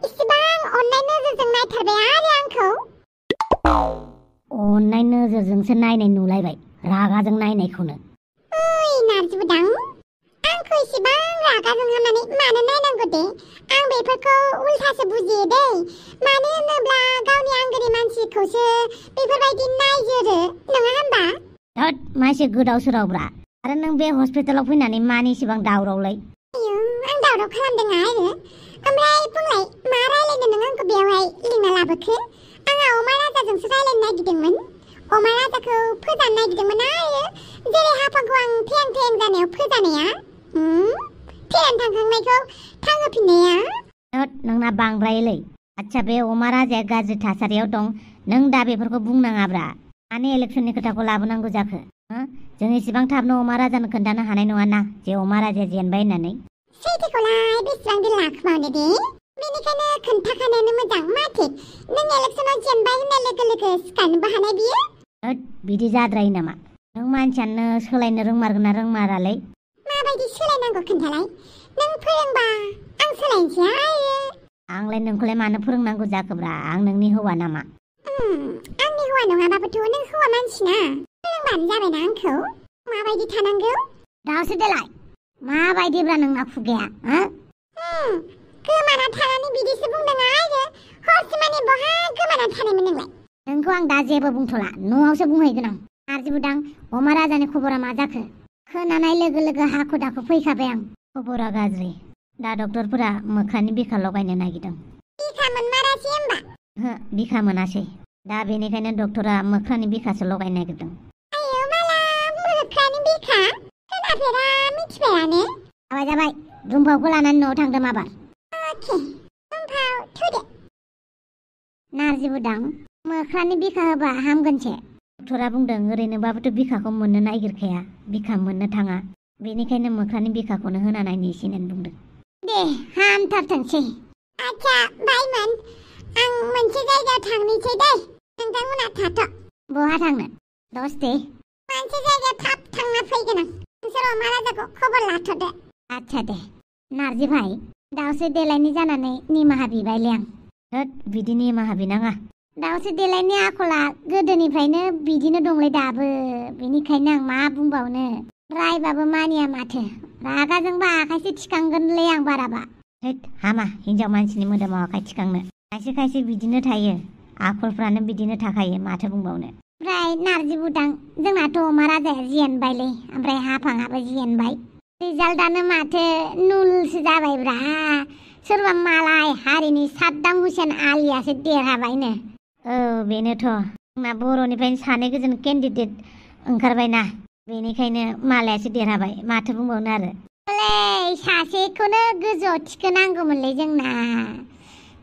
इसेबां अननाय नोजोरजों नायथारबाय आरो आंखौ। अननाय नोजोरजोंसो नायनाय नुलायबाय, रागाजों नायनायखौनो। ओइ नारजि बुदां, आंखौ इसेबां रागाजों हामनानै मानो नायनांगौ दे? आं बेफोरखौ उल्थासो बुजियो दै। मानो होनोब्ला गावनि आंगोनि मानसिखौसो बेफोरबायदि नायजोरो, नङा होमबा? थोद, मासे गोदाव सोरावब्रा। आरो नों बे हस्पिटालाव फैनानै मानि इसेबां दावरावलाय? आयौ, आं दावराव खालामदों आरो। ओमफ्राय बुंलाय, मा रायलायनो नों आंखौ बेवहाय लिंना लाबोखो? आंहा अमा राजाजोंसो रायलायनो नागिरदोंमोन। अमा राजाखौ फोजानो नागिरदोंमोन आरो, जेरै हाफांखौ आं थें थें जानायाव फोजानाया। थैनानै थांखांनायखौ थांहोफिननाया। थोद, नोंना बांद्रायोलै। आच्छा, बे अमा राजाया गाज्रि थासारियाव दं, नों दा बेफोरखौ बुंनाङाब्रा। मानो इलेक्सननि खोथाखौ लाबोनांगौ जाखो? जों इसेबां थाबनो अमा राजानो खोन्थानो हानाय नङाना जे अमा राजाया जेनबाय होननानै। सैथोखौलाय बेसेबां दिन लाखोमावनो दे? बेनिखायनो खोन्थाखानायानो मोजां। माथो नों इलेक्सनाव जेनबाय होननाय लोगो लोगो सिखारनोबो हानाय बियो? थोद, बिदि जाद्रायो नामा? नों मानसियानो सोलायनो रोंमारगोन ना रोंमारालै? माबायदि सोलायनांगौ खोन्थालाय? नों फोरोंबा आं सोलायनोसै आरो। आंलाय नोंखौलाय मानो फोरोंनांगौ जाखोब्रा? आं नोंनि हौवा नामा? आंनि हौवा नङाबाबोथ' नों हौवा मानसिना। फोरोंबानो जाबायना आंखौ माबायदि थानांगौ। दासो देलाय, माबायदिब्रा नोंना खुगाया? गोमाना थानानै बिदिसो बुंदों आरो। हरसिमानि बहा गोमाना थानायमोन नोंलाय? नोंखौ आं दा जेबो बुंथ'ला, न'आवसो बुंहैगोन आं। नारजि बुदां, अमा राजानि खबरा मा जाखो? खोनानाय लोगो लोगो हाखु दाखु फैखाबाय आं। खबरा गाज्रि। दा डक्टरफोरा मोख्रानि बिखा लगायनो नागिरदों। बिखा मोनमारासै होमबा? बिखा मोनासै। दा बेनिखायनो डक्टरा मोख्रानि बिखासो लगायनो नागिरदों। आयौ माला, मोख्रानि बिखा? खोनाफेरा, मिथिफेरानो। जाबाय, दुमफावखौ लानानै न'आव थांदो माबार। अके, दुमफाव थुदो। नारजि बुदां, मोख्रानि बिखा होबा हामगोनसे? डक्टरा बुंदों ओरैनोबाबोथ' बिखाखौ मोननो नागिरखाया, बिखा मोननो थाङा। बेनिखायनो मोख्रानि बिखाखौनो होना नायनो एसे होननानै बुंदों। दे, हामथारथोंसै। आच्छा भाइमोन, आं मोनसे जायगायाव थांनोसै दै। नोंथांमोना थाथ'। बहा थांनो? दसे। मोनसे जायगायाव थाब थांना फैगोन आं। नोंसोर अमा राजाखौ खबर लाथ'दो। आच्छा दे। नारजि भाइ, दाउसो देलायनि जानानै निमाहा बिबायलै आं। थोद, बिदि निमाहा बिनाङा। दाउसो देलायनि आखला गोदोनिफ्रायनो बिदिनो दंलै दाबो। बेनिखायनो आं मा बुंबावनो। रायबाबो मानिया माथो। रागाजोंबा आखायसो थिखांगोनलै आं बाराबा। थोद, हामा हिनजाव मानसिनि मोदोमाव आखाय थिखांनो। खायसे खायसे बिदिनो थायो, आखलफ्रानो बिदिनो थाखायो, माथो बुंबावनो। ओमफ्राय नारजि बुदां, जोंनाथ' अमा राजाया जेनबायलै, ओमफ्राय हाफांआबो जेनबाय। रिजाल्टआनो माथो नुलसो जाबायब्रा। सोरबा मालाय हारिनि साद्दाम हुसेन आलियासो देरहाबायनो। बेनोथ'। जोंना बर'निफ्रायनो सानै गोजोन केन्डिडेट ओंखारबायना, बेनिखायनो मालायासो देरहाबाय, माथो बुंबावनो आरो। सासेखौनो गोजौआव थिखोनांगौमोनलै जोंना।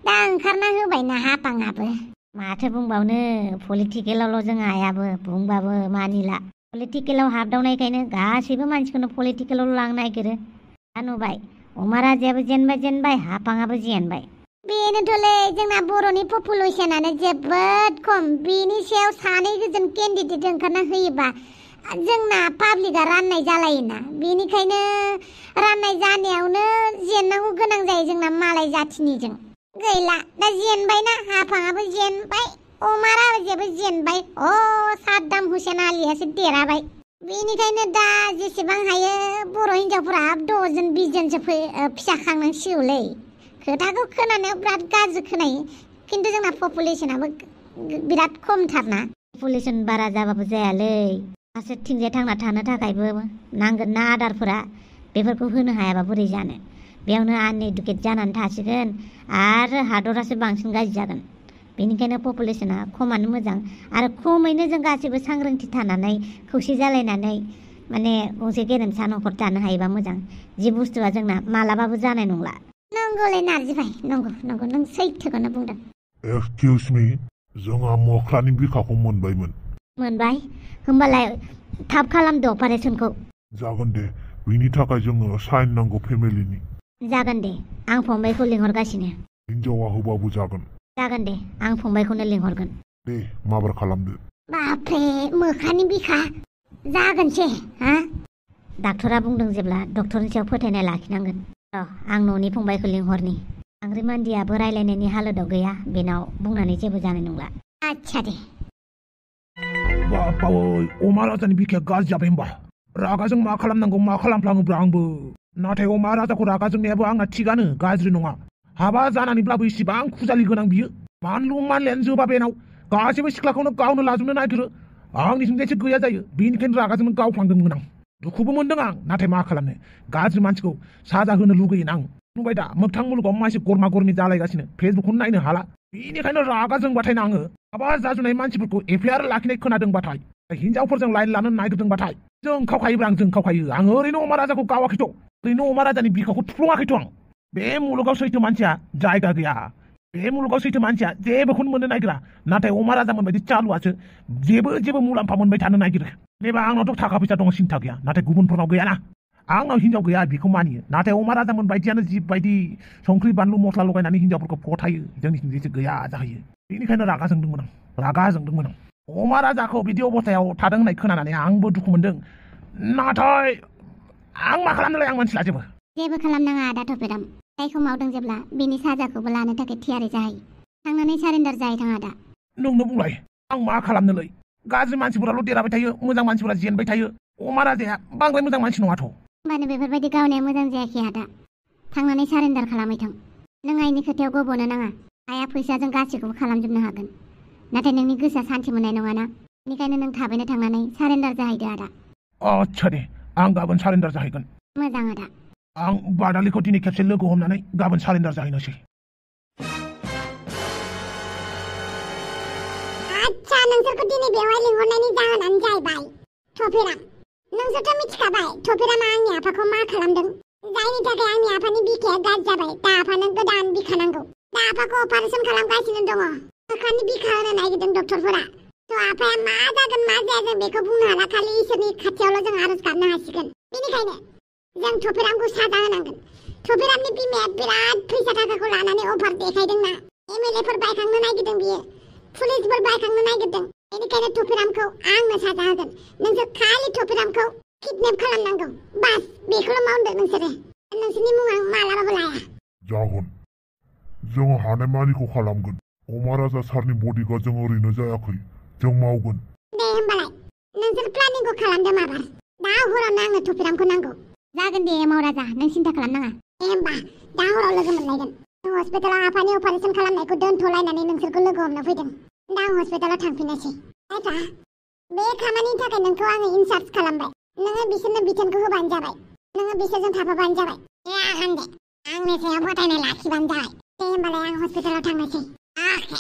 दा ओंखारना होबायना हाफांआबो। माथो बुंबावनो, पलिटिकेलावल' जों आयाबो बुंबाबो मानिला। पलिटिकेलाव हाबदावनायखायनो गासैबो मानसिखौनो पलिटिकेलाव लांनो नागिरो। दा नुबाय, अमा राजायाबो जेनबाय, हाफांआबो जेनबाय। बेनोथ'लै, जोंना बर'नि पपुलेसनानो जोबोद खम। बेनि सायाव सानै गोजोन केन्डिडेट ओंखारना होयोबा जोंना पाब्लिकआ राननाय जालायोना। बेनिखायनो राननाय जानायावनो जेननांगौ गोनां जायो जोंना मालाय जाथिनिजों। गैला, दा जेनबायना, हाफांआबो जेनबाय, अमा राजायाबो जेनबाय। साद्दाम हुसेन आलियासो देरहाबाय। बेनिखायनो दा जेसेबां हायो बर' हिनजावफोरा 10 जन 20 जनसो फिसा खांनांसिगौलै। खोथाखौ खोनानायाव बिराद गाज्रि खोनायो, खिन्थु जोंना पपुलेसनाबो बिराद खमथारना। पपुलेसन बारा जाबाबो जायालै, फारसेथिंजाय थांना थानो थाखायबो नांगोन ना आदारफोरा। बेफोरखौ होनो हायाबा बोरै जानो। बेयावनो आनइडुकेट जानानै थासिगोन आरो हादरासो बांसिन गाज्रि जागोन। बेनिखायनो पपुलेसना खमानो मोजां। आरो खमैनो जों गासैबो सांग्रांथि थानानै खौसे जालायनानै माने गंसे गेरेमसा न'खर दानो हायोबा मोजां। जि बुस्थुआ जोंना मालाबाबो जानाय नंला। नंगौलै नारजि भाइ, नंगौ, नों सैथोखौनो बुंदों। एक्सकिउज मी, जोंहा मोख्रानि बिखाखौ मोनबायमोन। मोनबाय? होमबालाय थाब खालामदो अपारेसनखौ। जागोन दे, बिनि थाखाय जोङो साइन नांगौ फेमिलिनि। जागोन दे, आं फंबायखौ लिंहरगासिनो। हिनजावा होबाबो जागोन। जागोन दे, आं फंबायखौनो लिंहरगोन। दे, माबार खालामदो। बाप्रे, मोख्रानि बिखा जागोनसे? डाक्टरा बुंदों जेब्ला डक्टरनि सायाव फोथायनाय लाखिनांगोन। आं न'नि फंबायखौ लिंहरनि। आंग्रि मान्दियाबो रायलायनायनि हालोदाव गैया बेनाव बुंनानै जेबो जानाय नंला आच्छा दे बापावै अमा राजानि बिखाया गाज्रि जाबाय होमबा रागाजों मा खालामनांगौ मा खालामफ्लाङोब्रा आंबो नाथाय अमा राजाखौ रागा जोंनायाबो आंना थिगानो गाज्रि नङा हाबा जानानैब्लाबो इसिबां खुजालि गोनां बियो मानलु मानलायानो जोबा बेनाव गासैबो सिख्लाखौनो गावनो लाजोबनो नागिरो आंनिथिंजायसो गैया जायो बेनिखायनो रागाजोंनो गावफ्लांदोंमोन आं दुखुबो मोनदों आं नाथाय मा खालामनो गाज्रि मानसिखौ साजा होनो लुगैयो आं नुबाय दा मोगथां मुलुगाव मानसि गरमा गरमि जालायगासिनो फेसबुकखौनो नायनो हाला बेनिखायनो रागा जोंबाथाय आङो हाबा जाजुनाय मानसिफोरखौ एफआइआर लाखिनाय खोनादोंबाथाय हिनजावफोरजों लाइन लानो नागिरदोंबाथाय जों खावखायोब्रा आं जों खावखायो आं ओरैनो अमा राजाखौ गावाखैथ' ओरैनो अमा राजानि बिखाखौ थुफ्लङाखैथ' आं बे मुलुगाव सैथो मानसिया जायगा गैया बे मुलुगाव सैथो मानसिया जेबोखौनो मोननो नागिरा नाथाय अमा राजामोन बायदि चालुआसो जेबो मुलाम्फा मोनबाय थानो नागिरो बेबा आंनावथ' थाखा फैसा दङ सिन्था गैया नाथाय गुबुनफोरनाव गैयाना आंनाव हिनजाव गैया बेखौ मानियो नाथाय अमा राजामोन बायदियानो जिब बायदि संख्रि बानलु मस्ला लगायनानै हिनजावफोरखौ फथायो जोंनिथिंजायसो गैया जाहैयो बेनिखायनो रागा जोंदोंमोन आं अमा राजाखौ बिदि अबस्थायाव थादों होननाय खोनानानै आंबो दुखु मोनदों नाथाय आं मा खालामनोलाय आं मोनथिला जेबो खालामनाङा आदा थफेराम जायखौ मावदों जेब्ला बिनि साजाखौबो लानो थाखाय थियारि जाहै थांनानै सारेन्डार जाहैथां आदा नोंनो बुंलाय आं मा खालामनोलै गाज्रि मानसिफोराल' देरहाबाय थायो मोजां मानसिफोरा जेनबाय थायो अमा राजाया बांद्राय मोजां मानसि नङाथ' होमबानो बेफोरबायदि गावनाया मोजां जायाखै आदा थांनानै सारेन्डार खालामहैथां नों आइनि खोथायाव गब'नो नाङा आइया फैसाजों गासैखौबो खालामजोबनो हागोन नाथाय नोंनि गोसोआ सान्थि मोननाय नङाना बेनिखायनो नों थाबैनो थांनानै सारेन्डार जाहैदो आदा आच्छा दे आं गाबोन सारेन्डार जाहैगोन मोजां आदा आं बादालिखौ दिनै खेबसे लोगो हमनानै गाबोन सारेन्डार जाहैनोसै आच्छा नोंसोरखौ दिनै बेवहाय लिंहरनायनि जाहोनानो जाहैबाय थफेराम नोंसोरथ' मिथिखाबाय थफेरामा आंनि आफाखौ मा खालामदों जायनि थाखाय आंनि आफानि बिखाया गाज्रि जाबाय दा आफानो गोदान बिखा नांगौ दा आफाखौ अपारेसन खालामगासिनो दङ मोखांनि बिखा होनो नागिरदों डक्टरफोरा थ' आफाया मा जागोन मा जाया जों बेखौ बुंनो हाला खालि इसोरनि खाथियावल' जों आरज गाबनो हासिगोन बेनिखायनो जों थफेरामखौ साजा होनांगोन थफेरामनि बिमाया बिराद फैसा थाखाखौ लानानै अफार देखायदोंना एमएलएफोर बायखांनो नागिरदों बियो पुलिसफोर बायखांनो नागिरदों बेनिखायनो थफेरामखौ आंनो साजा होगोन नोंसोर खालि थफेरामखौ किडनेप खालामनांगौ बास बेखौल' मावदो नोंसोरो नोंसोरनि मुङा मालाबाबो लाया जागोन जों हानायमानिखौ खालामगोन अमा राजा सारनि बडिगार्डजों ओरैनो जायाखै जों मावगोन दे होमबालाय नोंसोर प्लानिंखौ खालामदो माबार दा हरावनो आंनो थफेरामखौ नांगौ जागोन दे मावराजा नों सिन्था खालामनाङा दे होमबा दा हराव लोगो मोनलायगोन हस्पिटालाव आफानि अपारेसन खालामनायखौ दोनथ'लायनानै नोंसोरखौ लोगो हमनो फैदों दा आं हस्पिटालाव थांफिननोसै आयफा बे खामानिनि थाखाय नोंखौ आङो इनचार्ज खालामबाय नोङो बिसोरनो बिथोनखौ होबानो जाबाय नोङो बिसोरजों थाफाबानो जाबाय आहाम दे आंनि सायाव फोथायनाय लाखिबानो जाबाय दे होमबालाय आं हस्पिटालाव थांनोसै अके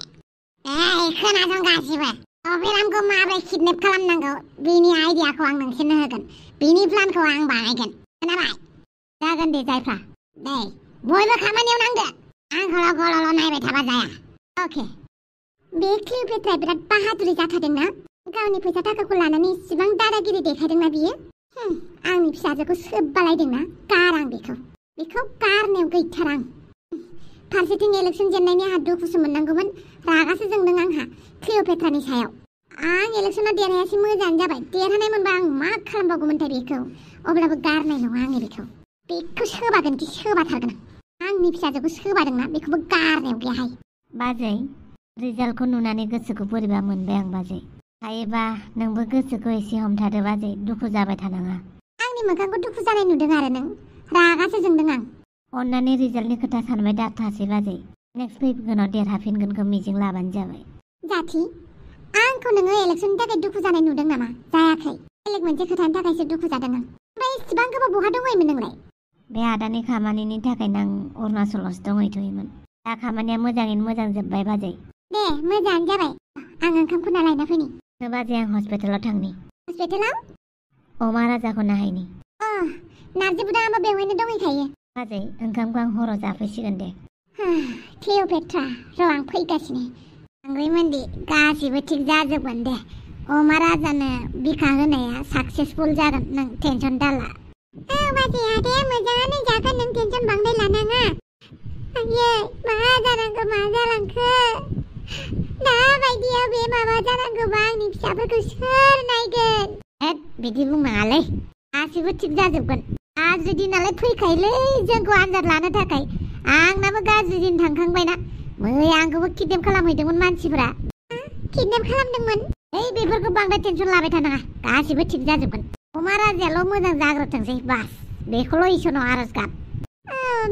खोनादों गासिबो थफेरामखौ माबोरै किडनेप खालामनांगौ बिनि आइडियाखौ आं नोंसोरनो होगोन बिनि प्लानखौ आं बानायगोन खोनाबाय जागोन दे जायफ्रा दे बयबो खामानियाव नांदो आंखौल' गल'ल' नायबाय थाबा जाया अके बे क्लिय'पेट्राया बिराद बाहादुरि जाथारदोंना गावनि फैसा थाखाखौ लानानै इसिबां दादागिरि देखायदोंना बियो आंनि फिसाजोखौ सोब्बालायदोंना गार आं बेखौ गारनायाव गैथारा आं फारसेथिं इलेक्सन जेननायनि आंहा दुखुसो मोननांगौमोन रागासो जोंदों आंहा क्लिय'पेट्रानि सायाव आं इलेक्सनाव देरहायासै मोजाङानो जाबाय देरहानाय मोनबा आं मा खालामबावगौमोनथाय बेखौ अब्लाबो गारनाय नङा आङो बेखौ सोबागोन कि सोबाथारगोन आंनि फिसाजोखौ सोबादोंना बेखौबो गारनायाव गैयाहाय बाजै रिजाल्टखौ नुनानै गोसोखौ बोरैबा मोनबाय आं बाजै हायोबा नोंबो गोसोखौ एसे हमथादो बाजै दुखु जाबाय थानाङा आंनि मोखांखौ दुखु जानाय नुदों आरो नों रागासो जोंदों आं अन्नानै रिजाल्टनि खोथा सानबाय दाथासै बाजै नेक्स्ट फैगोनाव देरहाफिनगोनखौ मिजिं लाबानो जाबाय जाथि आंखौ नोङो इलेक्सननि थाखाय दुखु जानाय नुदों नामा जायाखै बेलेग मोनसे खोथानि थाखायसो दुखु जादों आं ओमफ्राय इसिबां गोबाव बहा दंहैयोमोन नोंलाय बे आदानि खामानिनि थाखायनो आं अरुणाचलावसो दंहैथ'योमोन दा खामानिया मोजाङैनो मोजां जोब्बाय बाजै दे मोजाङानो जाबाय आं ओंखामखौ लायना फैनि बाजै आं हस्पिटालाव थांनि हस्पिटालाव अमा राजाखौ नायहैनि नार्जि बुदाङाबो बेवहायनो दंहैखायो बाजै ओंखामखौ आं हराव जाफैसिगोन दे क्लिय'पेट्रा र' आं फैगासिनो आंग्रिमोनदि गासिबो थिग जाजोबगोन दे अमा राजानो बिखा होनाया साक्सेसफुल जागोन नों टेनसन दाला बाजै आदाया मोजाङानो जागोन नों टेनसन बांद्राय लानाङा आयै मा जानांगौ मा जालांखो दा बायदियाव बे माबा जानांगौबा आंनि फिसाफोरखौ सोर नायगोन बिदि बुंनाङालै गासिबो थिग जाजोबगोन गाज्रि दिनालाय फैखायोलै जोंखौ आनजाद लानो थाखाय आंनाबो गाज्रि दिन थांखांबायना मैया आंखौबो किडनेप खालामहैदोंमोन मानसिफोरा किडनेप खालामदोंमोन बेफोरखौ बांद्राय टेनसन लाबाय थानाङा गासिबो थिग जाजोबगोन अमा राजायाल' मोजां जाग्रोथोंसै बास बेखौल' इसोरनाव आरज गाब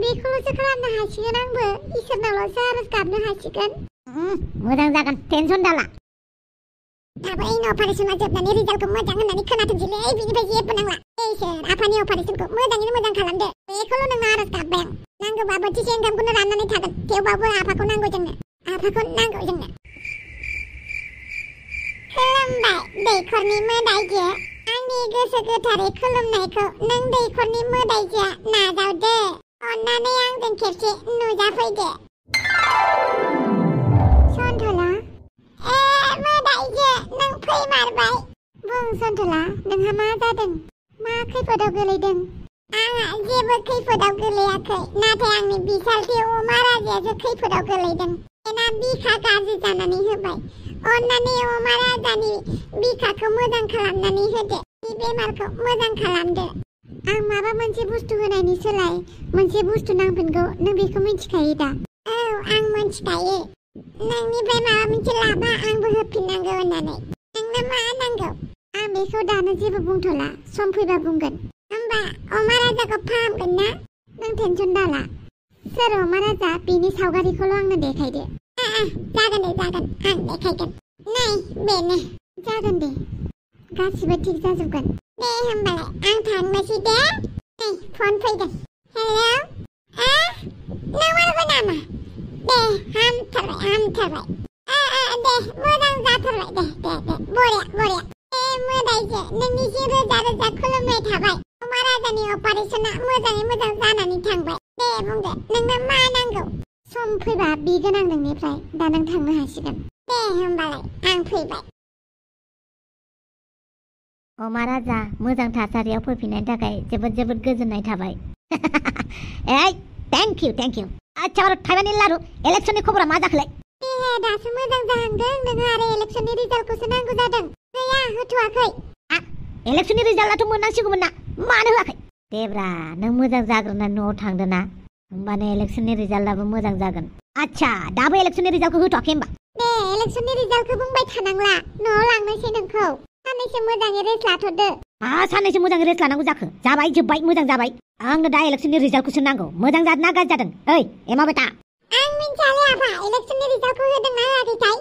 बेखौल'सो खालामनो हासिगोन आंबो इसोरनावल'सो आरज गाबनो हासिगोन मोजां जागोन टेनसन दाला थाबैनो अपारेसना जोबनानै रिजाल्टखौ मोजां होननानै खोनाथोंसैलै बिनिफ्राय जेबो नांला इसोर आफानि अपारेसनखौ मोजाङैनो मोजां खालामदो बेखौल' नोंनो आरज गाबबाय आं नांगौबा बोथिसे ओंखामखौनो राननानै थागोन थेवबाबो आफाखौ नांगौ जोंनो खुलुमबाय दैखरनि मोदाइजो आंनि गोसो गोथारै खुलुमनायखौ नों दैखरनि मोदाइजोआ नाजावदो अन्नानै आंजों खेबसे नुजाफैदो सन्थला मोदाइजो नों फैमारबाय बुं सन्थला नोंहा मा जादों मा खैफोदाव गोलैदों आंहा जेबो खैफोदाव गोलैयाखै नाथाय आंनि बिसालथि अमा राजायासो खैफोदाव गोलैदों बेना बिखा गाज्रि जानानै होबाय अन्नानै अमा राजानि बिखाखौ मोजां खालामनानै होदो बे बेमारखौ मोजां खालामदो आं माबा मोनसे बुस्थु होनायनि सोलाय मोनसे बुस्थु नांफिनगौ नों बेखौ मिथिखायो दा औ आं मिथिखायो नोंनिफ्राय माबा मोनसे लाबा आंबो होफिननांगौ होननानै नोंनो मा नांगौ आं बेखौ दानो जेबो बुंथ'ला सम फैबा बुंगोन होमबा अमा राजाखौ फाहामगोन ना नों टेनसन दाला सोर अमा राजा बिनि सावगारिखौल' आंनो देखायदो जागोन दे जागोन आं देखायगोन नै बेनो जागोन दे गासिबो थिग जाजोबगोन दे होमबालाय आं थांनोसै दे नै फन फैदों हेलौ नोंमारगौ नामा दे हामथारबाय दे मोजां जाथारबाय दे बरिया मोदाइजो नोंनिसिम रोजा रोजा खुलुमनाय थाबाय अमा राजानि अपारेसना मोजाङै मोजां जानानै थांबाय दे बुंदो नोंनो मा नांगौ सम फैबा बिगोन आं नोंनिफ्राय दा नों थांनो हासिगोन दे होमबालाय आं फैबाय अमा राजा मोजां थासारियाव फैफिननायनि थाखाय जोबोद जोबोद गोजोननाय थाबाय थेंक इउ आच्छा थाइबानि लारु इलेक्शननि खबरा मा जाखोलाय दासो मोजां जाहांदों नोंहा आरो इलेक्शननि रिजाल्टखौसो नांगौ जादों गैया होथ'वाखै इलेक्शननि रिजाल्टआथ' मोननांसिगौमोन ना मानो होआखै देब्रा नों मोजां जाग्रोनानै न'आव थांदो ना होमबानो इलेक्शननि रिजाल्टआबो मोजां जागोन आच्छा दाबो इलेक्शननि रिजाल्टखौ होथ'वाखै होमबा दे इलेक्शननि रिजाल्टखौ बुंबाय थानांला न'आव लांनोसै नोंखौ साननैसो मोजाङै रेस्ट लाथ'दो साननैसो मोजाङै रेस्ट लानांगौ जाखो जाबाय जोब्बाय मोजां जाबाय आंनो दा इलेक्शननि रिजाल्टखौसो नांगौ मोजां जादों ना गाज्रि जादों ओइ एमा बेटा आं मिन्थियालै आफा इलेक्शननि रिजाल्टखौ होदों ना होआखैथाय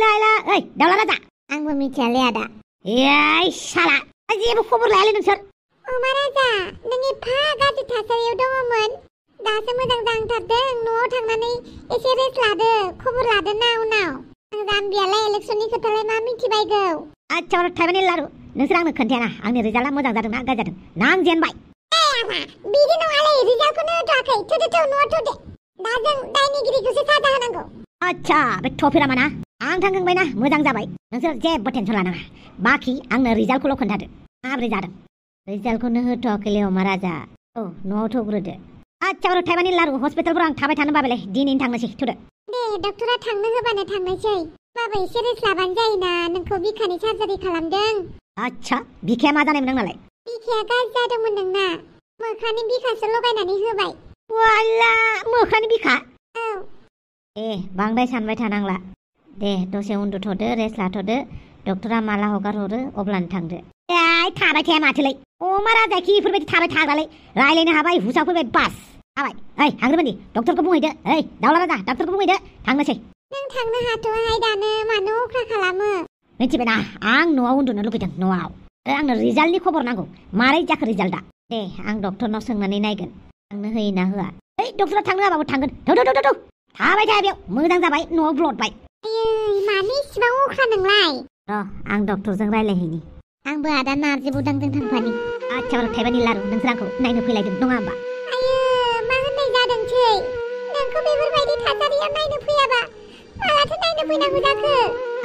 लायला ओइ दाउला राजा आंबो मिथियालै आदा साला जेबो खबर लायालै नोंसोर अमा राजा नों एफा गाज्रि थासारियाव दङमोन दासो मोजां जाहांथारदों न'आव थांनानै एसे रेस्ट लादो खबर लादो ना उनाव आं जाम्बियालाय इलेक्शननि खोथालाय मा मिथिबायगौ आच्छा थाइबानि लारु नोंसोर आंनो खोन्थायाना आंनि रिजाल्टआ मोजां जादों ना गाज्रि जादों ना आं जेनबाय बिदि नङालै रिजाल्टखौनो होथ'वाखै थुदो न'आव थुदो दा जों दायनिगिरिखौसो साजा होनांगौ आच्छा बे टफिरा माना आं थांखांबायना मोजां जाबाय नोंसोर जेबो टेनसन लानाङा बाखि आंनो रिजाल्टखौल' खोन्थादो माबोरै जादों रिजाल्टखौनो होथ'वाखैलै अमा राजा न'आव थुग्रोदो आच्छा थाइबानि लारु हस्पिटालफोराव आं थाबाय थानो बाबायलै दिनैनो थांनोसै थुदो दे डक्टरा थांनो होबानो थांनोसै बाबा एसे रेस्ट लाबानो जायोना नोंखौ बिखानि सार्जारि खालामदों आच्छा बिखाया मा जानायमोन नोंनालाय बिखाया गाज्रि जादोंमोन नोंना मोखानि बिखासो लगायनानै होबाय वाला मोखानि बिखा औ बांद्राय सानबाय थानांला दे दसे उन्दुथ'दो रेस्ट लाथ'दो डक्टरा माला हगार हरो अब्लानो थांदो थाबाय थाया माथोलै अमा राजा कि इफोरबायदि थाबाय थाग्रालै रायलायनो हाबाय हुसा फैबाय बास हाबाय हांग्रोमोननि डक्टरखौ बुंहैदो दाउला राजा डक्टरखौ बुंहैदो थांनोसै नों थांनो हाथ'हाय दानो मानो अख्रा खालामो मिथिबायना आं न'आव उन्दुनो लुबैदों न'आव आंनो रिजाल्टनि खबर नांगौ मारै जाखो रिजाल्टआ दे आं डक्टरनाव सोंनानै नायगोन थांनो होयो ना होआ डक्टरा थांनो होआबाबो थांगोन थौ थाबाय थाया बेयाव मोजां जाबाय न'आव ब्लडबाय मानो इसिबां अख्रा नोंलाय आं डक्टरजों रायलायहैनि आंबो आदा नार्जि बुदांजों थांफानि आच्छा थाइबानि लारु नोंसोर आंखौ नायनो फैलायदों नङा होमबा मा होननाय जादोंसै नोंखौ बेफोरबायदि थासारियाव नायनो फैयाबा मालाथो नायनो फैनांगौ जाखो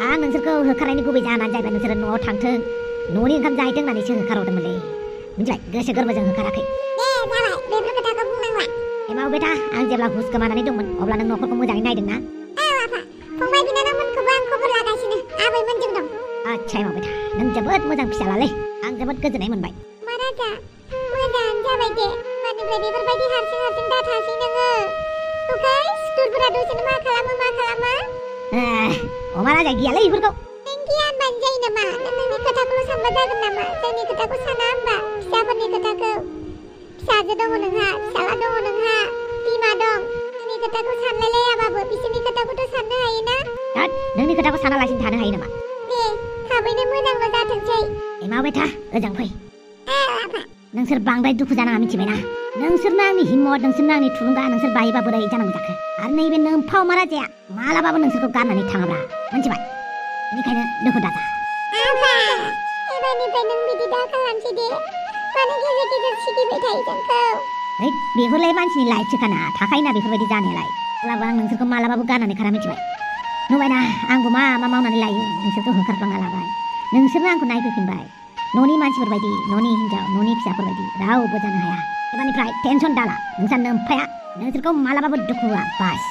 आं नोंसोरखौ होखारनायनि गुबै जाहोनानो जाहैबाय नोंसोरो न'आव थांथों न'नि ओंखाम जाहैथों होननानैसो होखारहरदोंमोनलै मिथिबाय गोसो गोरबोजों होखाराखै जाबाय बेफोर खोथाखौ बुंनांला एमाव बेटा आं जेब्ला हुस गोमानानै दंमोन अब्ला नों न'खरखौ मोजाङै नायदों ना आफा फंबाय बिनानावमोनखौबो आं खबर लागासिनो आबैमोनजों दं आच्छा एमाव बेटा नों जोबोद मोजां फिसालालै आं जोबोद गोजोननाय मोनबाय महाराजा मोजाङानो जाबाय दे मानिफ्राय बेफोरबायदि हारसिं दा थासै नोङो अके सुथुरफोरा दसेनो मा खालामो अमा राजा गियालै इफोरखौ नों गिया होनबानो जायो नामा नों नोंनि खोथाखौल' सानबा जागोन नामा जोंनि खोथाखौ साना होमबा फिसाफोरनि खोथाखौ फिसाजो दङ नोंहा फिसाला दङ नोंहा बिमा दं जोंनि खोथाखौ सानलायलायाबाबो बिसोरनि खोथाखौथ' साननो हायोना नोंनि खोथाखौ सानालासिनो थानो हायो नामा दे थाबैनो मोजांल' जाथोंसै मावबाय था ओजों फै नोंसोर बांद्राय दुखु जानाङा मिथिबायना नोंसोरनो आंनि हिम्मत नोंसोरनो आंनि थुलुंगा नोंसोर बायोबा बोरै जानांगौ जाखो आरो नैबे नोंफाव मा राजाया मालाबाबो नोंसोरखौ गारनानै थाङाब्रा मिथिबाय बेनिखायनो दुखु दाजा एबारनिफ्राय नों बिदि दा खालामसै दे मानो गेजेर सिगिबाय थायो जोंखौ बेफोरलाय मानसिनि लाइफसोखाना थाखायोना बेफोरबायदि जानायालाय अब्लाबो आं नोंसोरखौ मालाबाबो गारनानै खारा मिथिबाय नुबायना आंबो मा मावनानै लायो नोंसोरखौ होखारफ्लांना लाबाय नोंसोरनो आंखौ नायफैफिनबाय न'नि मानसिफोरबायदि न'नि हिन्जाव न'नि फिसाफोरबायदि रावबो जानो हाया एबारनिफ्राय टेनसन दाला नोंसा नोमफाया नोंसोरखौ मालाबाबो दुखु होआ बास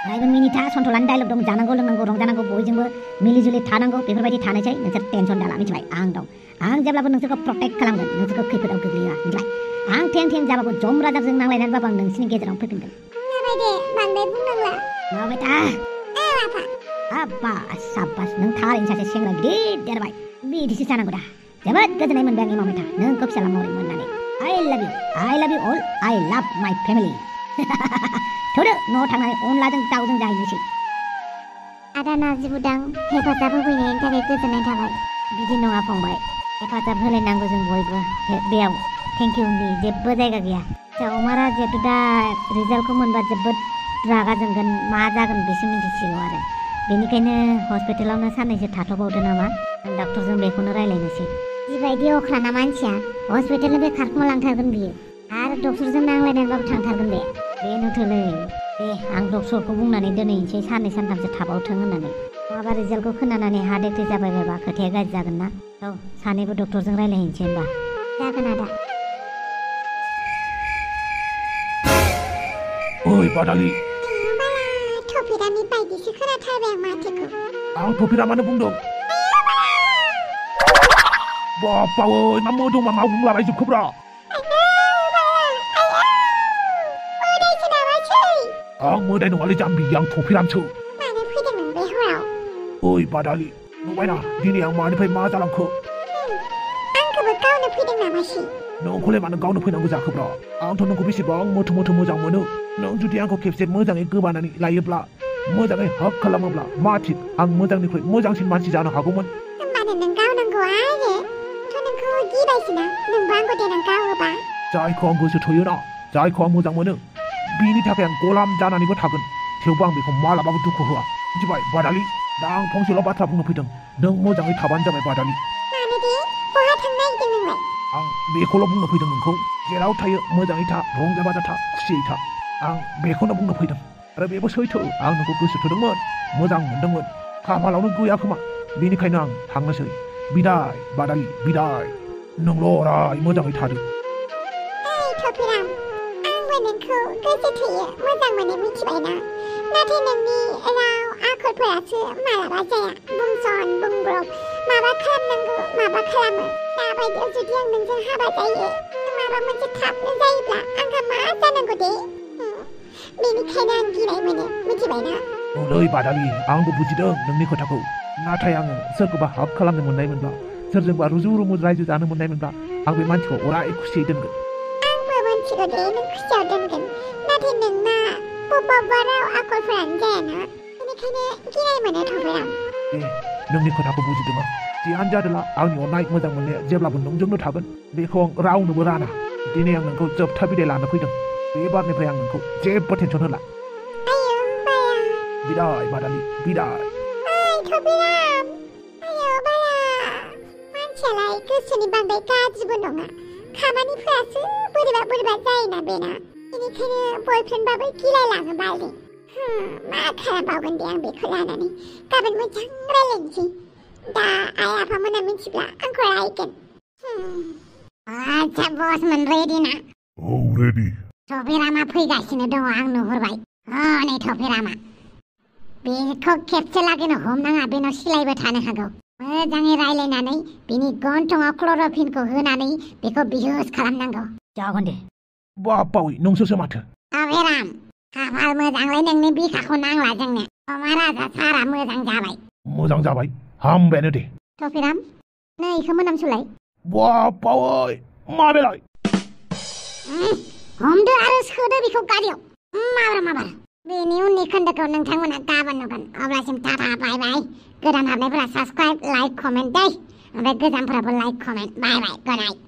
अरायबो मिनिथा सन्थ'लानि डायलग दं जानांगौ लोंनांगौ रंजानांगौ बयजोंबो मिलिजुलि थानांगौ बेफोरबायदि थानोसै नोंसोर टेनसन दाला मिथिबाय आं दं आं जेब्लाबो नोंसोरखौ प्रटेक्ट खालामगोन नोंसोरखौ खैफोदाव गोग्लैया मिथिबाय आं थें जाबाबो जम राजाजों नांलायनानैबाबो आं नोंसिनि गेजेराव फैफिनगोन जाबाय दे बांद्राय बुंनांला मावबाय था साबास नों थारैनो सासे सेंग्रा गिदिर देरबाय बिदिसो जानांगौ दा जोबोद गोजोननाय मोनबाय आं मावबाय था नोंखौ फिसाला महरै मोननानै I love you all I love my family थौदो न'आव थांनानै अनलाजों दाउजों जाहैनोसै आदा नार्जि बुदां हेफाजाब होफैनायनि थाखाय गोजोननाय थाबाय बिदि नङा फंबाय हेफाजाब होलायनांगौ जों बयबो बेयाव थेंक इउनि जेबो जायगा गैया अमा राजायाथ' दा रिजाल्टखौ मोनबा जोबोद रागा जोंगोन मा जागोन बेसो मिन्थिसिगौ आरो बेनिखायनो हस्पिटालावनो साननैसो थाथ'बावदो नामा आं डक्टरजों बेखौनो रायलायनोसै जिबायदि अख्राना मानसिया हस्पिटालनिफ्राय खारखुमालांथारगोन बियो आरो डक्टरजों नांलायनानैबाबो थांथारगोन बेनोथोलै दे आं डक्टरखौ बुंनानै दोनहैनोसै साननै सानथामसो थाबावथों होननानै नङाबा रिजाल्टखौ खोनानानै हार्ट एटेक जाबाय बायबा खोथाया गाज्रि जागोन ना औ सानैबो डक्टरजों रायलायहैनोसै होनबा जागोन आदा ओइ बादालि थफिरानि बायदिसो खोनाथारबाय आं माथोखौ आं थफिरामानो बुंदों बाप्पा ओइ मा मोदोम मा बुंलाबाय जोबखोब्रा आं मोदाय नङालै जाम्बि आं थफिरामसो मानो फैदों नों बे हराव ओइ बादालि नुबायना दिनै आं मानिफ्राय मा जालांखो आंखौबो गावनो फैदों नामासै नोंखौलाय मानो गावनो फैनांगौ जाखोब्रा आंथ' नोंखौ बेसेबां मोथो मोजां मोनो नों जुदि आंखौ खेबसे मोजाङै गोबानानै लायोब्ला मोजाङै हाग खालामोब्ला मा थिग आं मोजांनिख्रुइ मोजांसिन मानसि जानो हागौमोन होमबानो नों गावनांगौ आरो थ' नोंखौ गिबायसोना नोंबो आंखौ देनां गावोबा जायखौ आं गोसो थोयोना जायखौ आं मोजां मोनो बिनि थाखाय आं गलाम जानानैबो थागोन थेवबो आं बेखौ मालाबाबो दुखु होआ मिथिबाय बादालि दा आं फंसेल' बाथ्रा बुंनो फैदों नों मोजाङै थाबानो जाबाय बादालि मानो दे बहा थांनो नागिरदों नोंलाय आं बेखौल' बुंनो फैदों नोंखौ जेराव थायो मोजाङै था रंजा बाजा था खुसियै था आं बेखौनो बुंनो फैदों आरो बेबो सैथो आं नोंखौ गोसो थोदोंमोन मोजां मोनदोंमोन खाफालावनो गैया खोमा बेनिखायनो आं थांनोसै बिदाय बादालि बिदाय नोंल' अराय मोजाङै थादो थफिराम आंबो नोंखौ गोसो थोयो मोजां मोनो मिथिबायना नाथाय नोंनि राव आखलफोरासो मालाबा जाया बुंसन बुंब्रब माबा खालामनांगौ माबा खालामो दाबायदियाव जुदि आं नोंजों हाबा जायो माबा मोनसे थाबनो जायोब्ला आंहा मा जानांगौ दे बेनिखायनो आं गिनाय मोनो मिथिबायना ओइ बादालि आंबो बुजिदों नोंनि खोथाखौ नाथाय आङो सोरखौबा हाब खालामनो मोननायमोनब्ला सोरजोंबा रुजु रुमु रायजो जानो मोननायमोनब्ला आं बे मानसिखौ अराय खुसियै दोनगोन आंबो मोनथिगौ दे नों खुसियाव दोनगोन नाथाय नोंना बबेबा राव आखलफोरानो जायाना बेनिखायनो गिनाय मोनो थफिराम नोंनि खोथाखौ बुजिदों आं जियानो जादोला आंनि अननाय मोजां मोननाया जेब्लाबो नोंजोंनो थागोन बेखौ आं रावनोबो राना दिनै आं नोंखौ जोबथा बिदाय लानो फैदों बे बारनिफ्राय आं नोंखौ जेबो टेनसन होला बिदाय बादालि बिदाय थफिराम मानसियालाय गोसोनि बांद्राय गाज्रिबो नङा खामानिफोरासो बोरैबा जायोना बेना बेनिखायनो बयफ्रेन्डबाबो गिलायलाङो बालि मा खालामबावगोन दे आं बेखौ लानानै गाबोन मोजां रायलायनोसै दा आइ आफामोना मिथिब्ला आंखौ रायगोन आच्छा बसमोन रेडि ना औ रेडि थफिरामा फैगासिनो दङ आं नुहुरबाय नै थफिरामा बेखौ खेबसे लागैनो हमनाङा बेनाव सिलायबो थानो हागौ मोजाङै रायलायनानै बिनि गन्थङाव क्ल'र'फिनखौ होनानै बेखौ बिहुस खालामनांगौ जागोन दे बापावै नोंसोरसो माथो बेराम खाफाल मोजांलाय नोंनि बिखाखौ नांला जोंनो अमा राजा सारा मोजां जाबाय हामबायानो दे टफिराम नै इखौ मोनामसुलाय बापावै माबेलाय हमदो आरो सोदो बेखौ गारियाव माबार बेनि उननि खोन्दोखौ नोंथांमोना गाबोन नुगोन अब्लासिम टाटा बाय बाय गोदान हाबनायफोरा साबस्क्राइब लाइक कमेन्ट दै ओमफ्राय गोजामफोराबो लाइक कमेन्ट बाय बाय गुड नाइट